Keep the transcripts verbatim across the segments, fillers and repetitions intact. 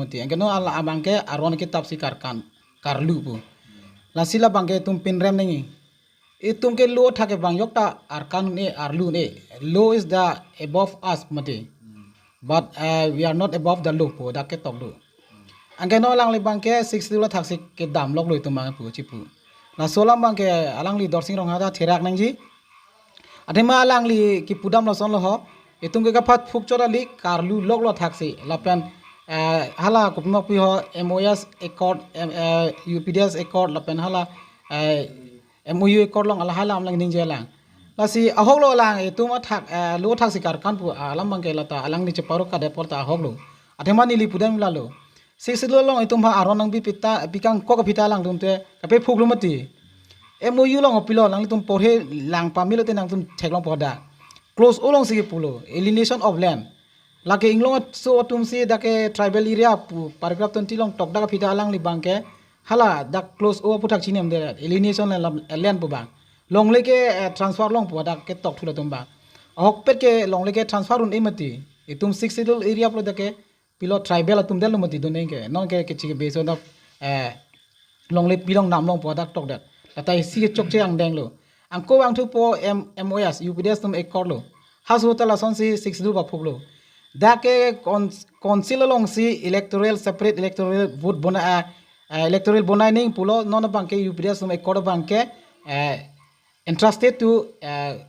Mati, anke non ala abang ke aron ke tap si karkan, karlu pu. Lasi labang ke itum pinrem nangji. Itum ke lo athak ke bang yok ta arkan un-e, arlu un-e. Law is the above us mati. But uh, we are not above the law pu dak ketok do. Anke non alangli abang ke Sixth Schedule athak si kedam lok lo itum abang pu chipu. Laso alam abang ke alangli Dorsing Ronghang ta therak nangji. Athema alangli kipudam lason lo ho. Itum ke kaphat phuk chot ali karlu lok lo athak si. Lapen eh, hala kopima pu ho M O S accord, em, eh, U P D S accord lapen hala eh, M O U accord along lahai alam lang ningje lang. Lasi ahok lo lang itum athak eh, lo athak si karkan pu alam abang ke lata alangli cheparo kade apor ta ahok lo. Athema neli pudam la lo. Sixth Schedule along itum ha aron nangpi pita pikang kok pita alangtum te kapephuk lo mati. M O U along pilo nanglitum porhe lang pamilo te nangtum theklong pu dak. Clause O along si kipu lo, alienation of land. Lake inglong aso atum si dak ke tribal area pu paragraph twenty along tok dak pita alangli abang ke hala dak clause O aphuthak chini amde alienation land, land pu abang. Longle ke eh, transfer long pu dak ketok thu latum abang. Ahokpet ke longle ke transfer un-e mati. Itum Sixth Schedule area pulo dak ke pilo tribal atum det lo mati dun ke. Non ke keche kebe ason dak eh, longle pilong nam long pu dak tok det. Lata isi ke chokche angdeng lo. Angko angthu po M, M O S, U P D S atum accord lo. Haso ta lason si Sixth Schedule paphuk lo. Dak ke con-, council along si electoral, separate electoral vote bonai, eh, eh, electoral bonai nangji pulo non abang ke U P D S atum accord abang ke eh, entrusted to eh,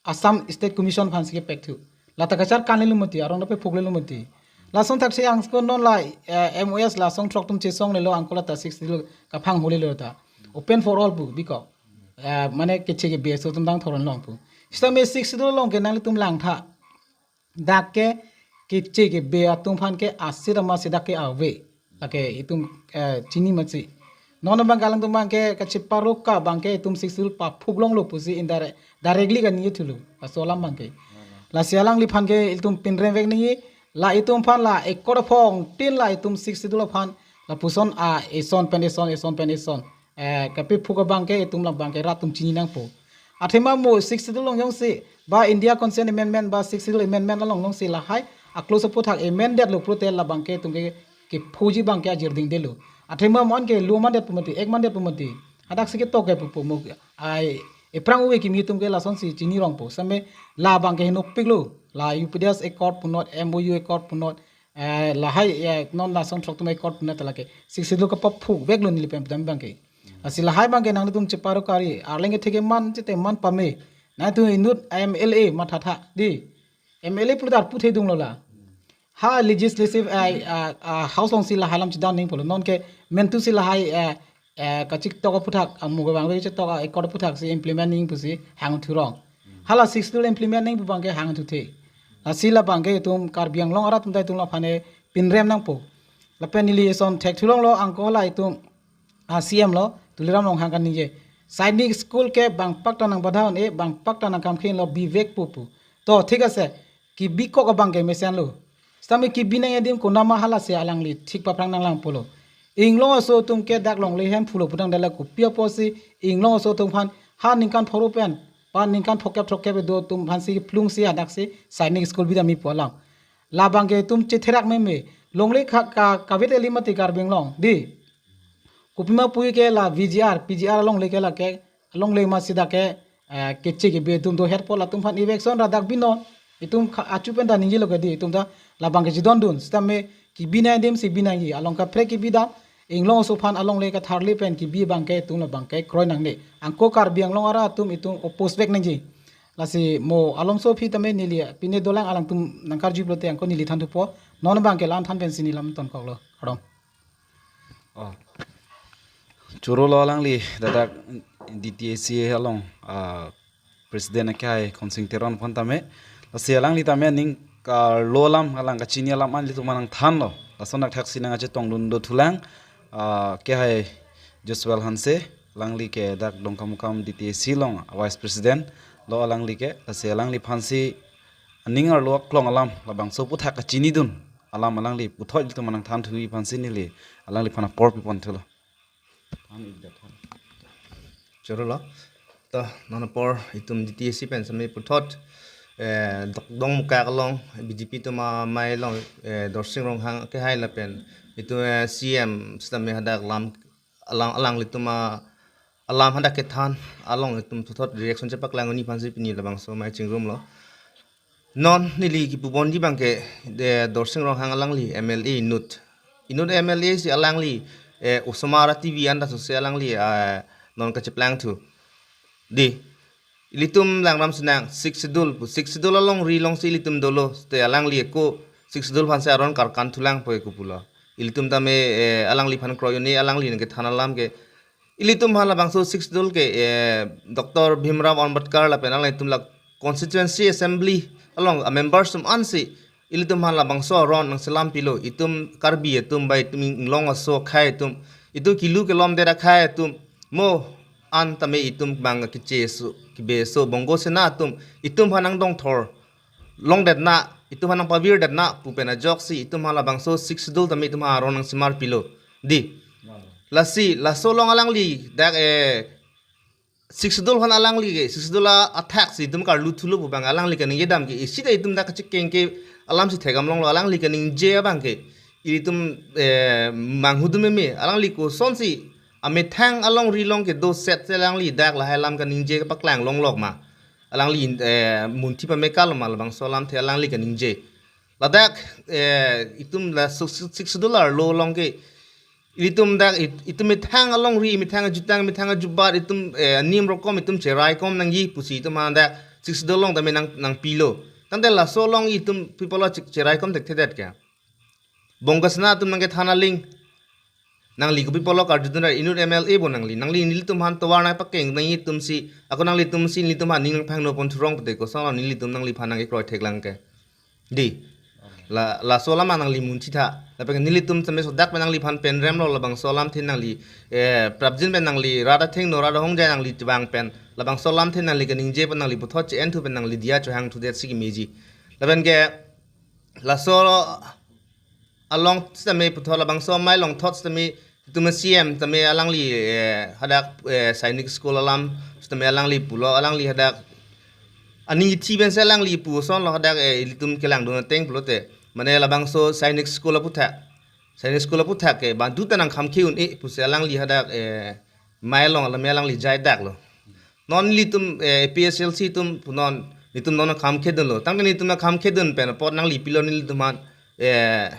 Assam State Commission aphan si kepek thu. Lata kacharkan le lo mati, arong dape phuk le lo mati. Lason athak si angko non la eh, M O S la song throk atum chesong le lo angko lata Sixth Schedule kaphang hole lo ta. Open for all pu biko. Eh, mane keche kebe aso atum dang thoron long pu. Sitame Sixth Schedule along ke nanglitum langtha. Dak ke keche kebe atum aphan ke asit ama si dak ke ave. Lake itum eh, chini mati. Non abang ke alangtum abang ke kacheparo ka abang ke itum Sixth Schedule paphuk long lo pusi indirect, directly kaningje thu lo. Laso alam abang ke. Lasi alangliphan ke itum pinrem vek nangji. La itum aphan la accord aphong tin la itum Sixth Schedule aphan lapuson a eson pen eson, eson pen eson eh, kapephuk abang ke itum labang ke rat atum chini nangpo. Athema mo Sixth Schedule along jongsi ba India Constitution Amendment ba Sixth Schedule Amendment along jongsi lahai a clause aphuthak amended lo pulote labang ke itum ke kephuji abang ke ajir dingde lo. Athema mo an ke lo mandet pu mati, ek mandet pu mati. Hadak si ketok ke pupo mo ai ephrang ove kimi itum ke lason si chini rong po. Sitame labang ke henopik lo. La U P D S accord punot, M O U accord punot, eh, lahai eh, non la song throk atum accord punot lake Sixth Schedule kapaphuk vek lo neli pen pudam abang ke. Lasi lahai abang ke nanglitum cheparo kari, arleng kethe keman chete man pame. Nangtum inut M L A mathatha di. M L A pulo dar puthe dung lo la. Ha legislative eh, ah, ah, house along si lahai alam chedam nangji pulo. Non ke mentu si lahai eh, eh, kachiktok aphuthak, amu ke bang ke chiktok accord aphuthak si implement nangji pusi hangthu rong. Hala Sixth Schedule implement nangji pu abang ke hangthu the. Lasi labang ke itum Karbi Anglong arat atum ta itum laphan ke pinrem nangpo. Lapen neli eson thekthu long lo angko la itum ah, C M lo Tuliram Ronghang kaningje. Sainik School ke bang pak ta nang badha un-e, bang pak ta nang kamkhin lo bivek pupu. To, thik ase. Kebikok abang ke mesen lo. Sitame kebi nangji adim konat ma hala si alangli thik paphrang nanglang pulo. Inglong aso atum ke dak longle hem phulo pudang dala kopi apotsi inglong aso atum aphan ha ningkan pharo pen, pa ningkan phokep throkkep do atum aphan si plung si hadak si Sainik School bidam-i pu alam. Labang ke itum chetherak meme. Longle ka, ka, kavet eli mati Karbi Anglong. Di. Kopima puji ke la V G R, P G R alongle ke lake, alongle masi dak ke, eh, keche kebe atum doherpo latum aphan eviction ra dak binon, itum kha-, achu pen ta ningje lo ke di, itum ta labang ke chedondun, sitame kebi nangji adim si bi nangji, along kaprek kebi dam, inglong aso aphan alongle katharli pen kebi abang ke itum labang ke kroi nangne. Angko Karbi Anglong arat atum itum oppose vek nangji. Lasi mo alomso aphi tame neli, pine dolang alangtum nangkarju pulote angko neli thanthupo, non abang ke la-an than pensi neli lam tonkoklo, kardom. Oh. Choro lo alangli, dadak D T A C along, ah, President akehai Khonsing Teron aphan tame. Lasi alangli tame ning karlo alam, alang kachini alam an ilitum nangthanlo. Lason athak si nangkachetongdun dothulang, ah, akehai Joshua Hanse, alangli ke dak Dongkamukam D T A C along Vice President lo alangli ke. Lasi alangliphan si aning arlo aklong alam, labangso aphuthak kachinidun alam alangli puthot ilitum nangthanthuji aphansi neli alangliphan apor piponthulo. Choro lo. To, non apor itum D T A C pen sitame puthot, eh, Dok-, Dongkamukam along B J P atum amei along, eh, Dorsing Ronghang akehai lapen Itum eh, C M sitame hadak lam alang alanglitum a alam hadak kethan along itum puthot reaction chepaklang un-e aphansi pini labangso amei chingrumlo. Non neli kipubonji abangke de Dorsing Ronghang alangli M L A inut. Inut M L A si alangli eh, osomar a T V anta sose alangli eh, non kacheplangthu. Di, ilitum langram sinang Sixth Schedule pu, Sixth Schedule alongri alongsi ilitum dolo, te alangli ako Sixth Schedule aphansi aron karkan thulang pu ako pulo. Ilitum tame eh, alangliphan kroi un-e, alangli nangkethan alam ke. Ilitum aphan labangso Sixth Schedule ke eh, Doctor Bhimrao Ambedkar lapen alanglitum la constituency assembly along a members atum ansi ilitum aphan labangso aron nangselam pilo, itum Karbi atum ba itum inglong aso akhei atum, itum kelu kelom det akhei atum, mo an tame itum bang keche aso, kebe aso, Bongo Sena atum, itum aphan nangdongthor longdetna, itum aphan nangpavirdetna pu pen ajoksi itum aphan labangso Sixth Schedule tame itum aphan aron nangsemar pilo. Di. Lasi, laso along alangli dak eh, Sixth Schedule aphan alangli ke, Sixth Schedule a athak si itum karlu thulo pu abang alangli kaningje dam ke, isi ta itum dak kachekeng ke alam si thekdam longlo, alangli kaningje abangke. Itum eh, manghudun meme, alangli kosonsi amethang alongri along kedo set se alangli dak lahai alam kaningje paklang longlok ma. Alangli eh, munthi pamekal ma labangso alamthe alangli kaningje. Ladak eh, itum la Sixth Sixth Schedule arlo along ke, ilitum dak it- itum methang alongri, methang ajutang, methang ajubat, itum eh, anim rokom itum cheraikom nangji pusi itum aphan dak Sixth Schedule along tame nang nangpilo. Tangte laso along itum pi apotlo che- cheraikom thekthedet ke. Bongo Sena atum nangkethan aling. Nangli kopi apotlo karjudun ra, inut M L A bo nangli. Nangli nelitum aphan tovar nangpakeng nangji atumsi, ako nanglitumsi nelitum aphan ning nangpangno pon thurong pute, kosonlo nelitum nangliphan nangkekroi theklang ke. Di. La laso alam nangli munthitha. Lapen nelitum tame sodak pen nangliphan penremlo, labangso alamthe nangli eh, prapjin pen nangli rat athengno rat ahongjai nangli chevang pen, labangso alamthe nangli kaningje pen nangli puthot che-enthu pen nangli diya chohangthudetsi kemeji. Lapen ke laso along sitame puthot labangso amei along thot sitame itum C M tame alangli eh, hadak eh, Sainik School alam sitame alangli pulo, alangli hadak aning ithi pensi alangli pu asonlo, hadak eh, ilitum kelangdun ateng pulote, mane labangso Sainik School aputhak, Sainik School aputhak ke badu ta nangkhamkhe un-e pusi alangli hadak eh, amei along alam alangli jaidaklo. Non nelitum eh, A P H L C atum pu non nelitum non nangkhamkhedunlo. Tangte nelitum nangkhamkhedun pen apot nangli pilo nelitum aphan eh,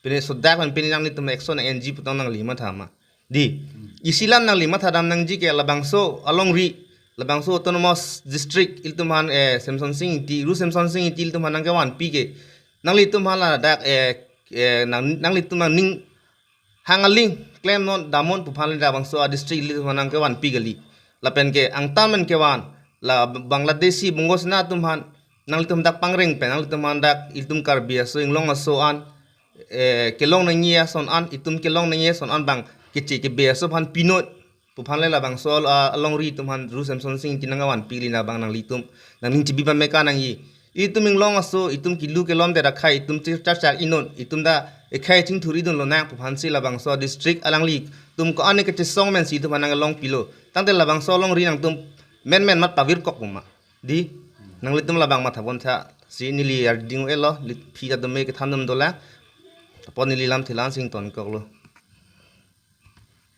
pine sodak pen pine nanglitum action nang-enji pu tong nangli matha ma. Di. Isi alam nangli mathadam nangji ke labangso alongri, labangso autonomous district ilitum aphan eh, Semsonsing Ingti, Ru Semsonsing Ingti ilitum aphan nangkevanpi ke, nanglitum aphan ladak eh, eh, nang, nanglitum nangning hang aling klem non damnon pu aphan le labangso a district ilitum aphan nangkevanpi kali. Lapen ke angtan men kevan, la Bangladeshi Bongo Sena atum aphan nanglitum dak pangreng pen nanglitum aphan dak itum Karbi aso inglong aso an eh, kelong nangji ason an, itum kelong nangji ason an bang keche kebe aso aphan pinot pu aphan le labangso al- a- alongri itum aphan Ru Semsonsing Ingti nangvanpi kali, labang nanglitum nangning chibi pameka nangji. Itum inglong aso, itum kelu kelom det akhei, itum chir char char inut, itum ta ekhei chingthur idunlonang pu aphansi labangso district alanglitum ko-an kechesong mensi itum aphan nanglongpilo. Tangte labangso alongri nangtum menmen mat pavirkok pu ma. Di, nanglitum labang matha ponthasi neli arding elo, li phi ta dome kethandun dolang. Apot neli lamthe la-an si ingtonkoklo.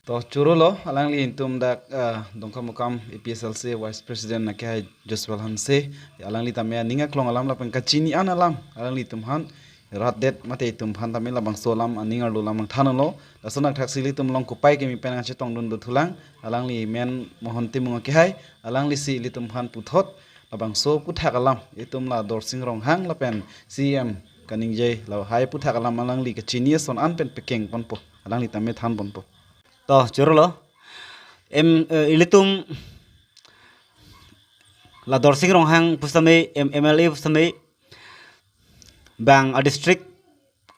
To chorolo, alangli itum dak ah, Dongkamukam A P H L C Vice President akehai Joshua Hanse, alangli tame aning aklong alam lapen kachini an alam alanglitum aphan rat det mate itum aphan tame labangso alam aning arlo alam nangthanlo. Laso nangthaksi ilitum along kopai kimi pen nangchetongdun dothulang, alangli men Mohon Timung akehai, alanglisi ilitum aphan puthot labangso aputhak alam, itum la Dorsing Ronghang lapen C M kaningje lahai aputhak alam alangli kachini ason an pen pakeng ponpo, alangli tame than ponpo. To chorolo, em eh, ilitum la Dorsing Ronghang pusitame M- M L A pusitame bang a district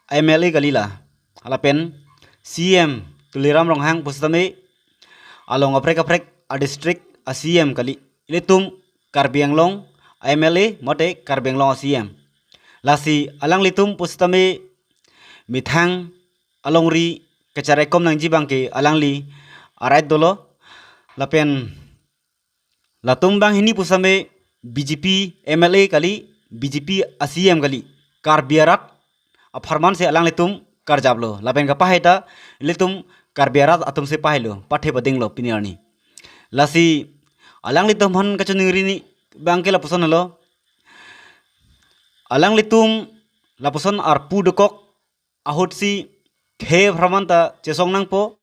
M L A kali la, lapen C M Tuliram Ronghang pusitame along kaprek kaprek a district a C M kali. Ilitum Karbi Anglong a M L A mate Karbi Anglong a C M. Lasi alanglitum pusitame methang alongri kacheraikom nangji abangke alangli a right dolo. Lapen latum banghini pusitame B J P M L A kali, B J P a C M kali. Karbi arat apharman si alanglitum karjaplo. Lapen kapahai ta ilitum Karbi arat atum si pahailo, pathe padinglo pini arni. Lasi alanglitum aphan kachiningri abang ke lapuson helo. Alanglitum lapuson arpu dokok ahut si khei apharman ta chesong nangpo,